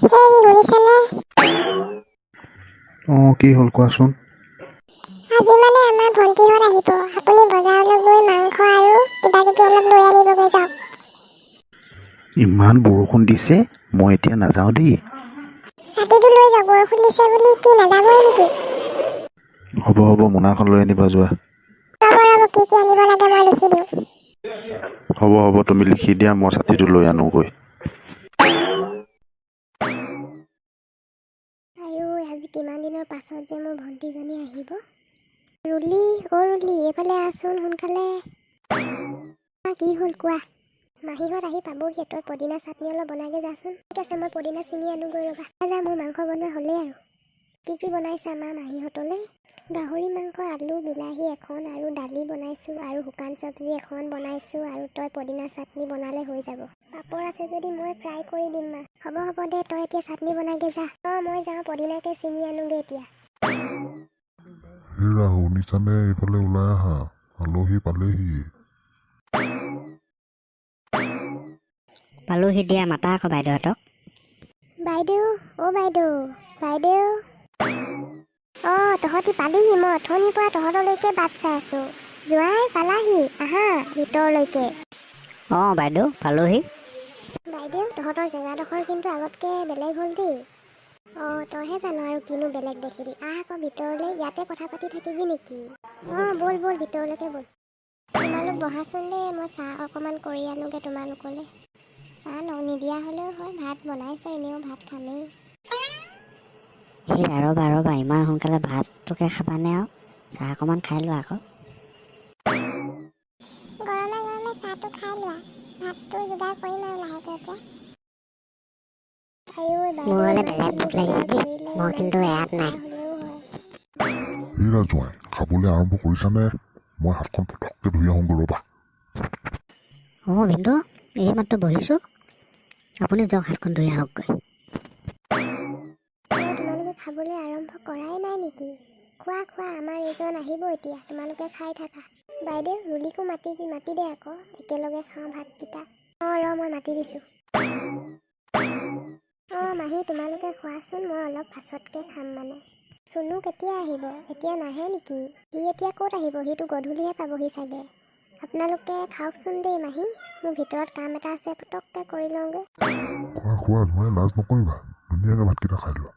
হেৰি, শুনিছেনে? অঁ, কি হ'ল কোৱাচোন। আজি মানে আমাৰ ভণ্টিহঁত আহিব। আপুনি বজাৰলৈ গৈ মাংস আৰু কিবা কিবি অলপ লৈ আনিবগৈ যাওক। ইমান বৰষুণ দিছে, মই এতিয়া নাযাওঁ দেই। ছাতিটো লৈ যাওক। বৰষুণ দিছে বুলি কি নাযাবই নেকি? হ'ব হ'ব, মোনাখন লৈ আনিবা যোৱা। ৰ'ব ৰ'ব, কি কি আনিব লাগে মই লিখি দিওঁ। হ'ব হ'ব, তুমি লিখি দিয়া, মই ছাতিটো লৈ আনোগৈ। আইঐ, আজি কিমান দিনৰ পাছত যে মোৰ ভণ্টিজনী আহিব। ৰুলি, অ' ৰুলি, এইফালে আহচোন সোনকালে। কি হ'ল কোৱা? মাহীহঁত আহি পাবহিয়ে, তই পদিনা চাটনি অলপ বনাইগৈ যাচোন। ঠিক আছে, মই পদিনা ছিঙি আনোগৈ ৰ'বা। যা, মোৰ মাংস বনোৱা হ'লেই আৰু। কি কি বনাইছা মা মাহীহঁতলৈ? গাহৰি মাংস, আলু, বিলাহী এখন আৰু দালি বনাইছোঁ আৰু শুকান চব্জি এখন বনাইছোঁ আৰু তই পদিনা চাটনি বনালে হৈ যাব। পাপৰ আছে যদি মই ফ্ৰাই কৰি দিম মা। হ'ব হ'ব দে, তই এতিয়া চাটনি বনাইগৈ যা। অঁ, মই যাওঁ, পদিনাকে ছিঙি আনোগৈ এতিয়া। হেৰা, শুনিছানে? এইফালে ওলাই আহা, আলহী পালেহি। পালোহি দিয়া, মাতা আকৌ বাইদেউহঁতক। বাইদেউ, অ' বাইদেউ, বাইদেউ। অঁ, তহঁতি পালিহি? মই অথনিৰ পৰা তহঁতলৈকে বাট চাই আছোঁ। জোঁৱাই, পালাহি? আহা ভিতৰলৈকে। অঁ বাইদেউ, পালোহি। বাইদেউ, তহঁতৰ জেগাডোখৰ কিন্তু আগতকৈ বেলেগ হ'ল দেই। অঁ, তইহে জান আৰু কিনো বেলেগ দেখিলি। আহ আকৌ ভিতৰলৈ, ইয়াতে কথা পাতি থাকিবি নেকি? অঁ, ব'ল ব'ল, ভিতৰলৈকে ব'ল। তোমালোক বহাচোন দেই, মই চাহ অকণমান কৰি আনোগৈ তোমালোকলৈ। চাহ নিদিয়া হ'লেও হয়, ভাত বনাইছে, এনেও ভাত খামেই। সেই ৰ'বা ৰ'বা, ইমান সোনকালে ভাতটোকে খাবানে? আৰু চাহ অকণমান খাই লোৱা আকৌ। গৰমে গৰমে চাহটো খাই লোৱা, ভাতটো যোগাৰ কৰিম আৰু লাহেকৈ এতিয়া। আইঐ মোৰ বাইদেউ, হ'লে ইমান বেলেগ ভোক কিনো লাগিছে যোগাৰ দেই। কৰিলে, মই ইমান কিন্তু ইয়াত নিদিয়া নাই। হ'লেও হয়। হেৰা জোঁৱাই, খাবলৈ আৰম্ভ কৰিছানে? মই হাতখন পটককৈ ধুই আহোঁগৈ ৰ'বা। অঁ ভিনদেউ, এই মাত্ৰ বহিছোঁ। আপুনি যাওক, হাতখন ধুই আহকগৈ। অঁ, তোমালোকে খাবলৈ আৰম্ভ কৰাই নাই নেকি? খোৱা খোৱা, আমাৰ এইজন আহিব এতিয়া, তোমালোকে খাই থাকা। বাইদেউ, ৰুলিকো মাতি মাতি দে আকৌ, একেলগে খাওঁ ভাতকেইটা। অঁ, ৰ, মই মাতি দিছোঁ। অঁ মাহী, তোমালোকে খোৱাচোন, মই অলপ পাছতকৈ খাম। মানে চুনু কেতিয়া আহিব? এতিয়া নাহে নেকি? সি এতিয়া ক'ত আহিব, সিটো গধূলিহে পাবহি চাগে। আপোনালোকে খাওকচোন দেই মাহী, মোৰ ভিতৰত কাম এটা আছে, পটককৈ কৰি লওঁগৈ। খোৱা খোৱা জোঁৱাই, লাজ নকৰিবা, ধুনীয়াকৈ ভাতকেইটা খাই লোৱা।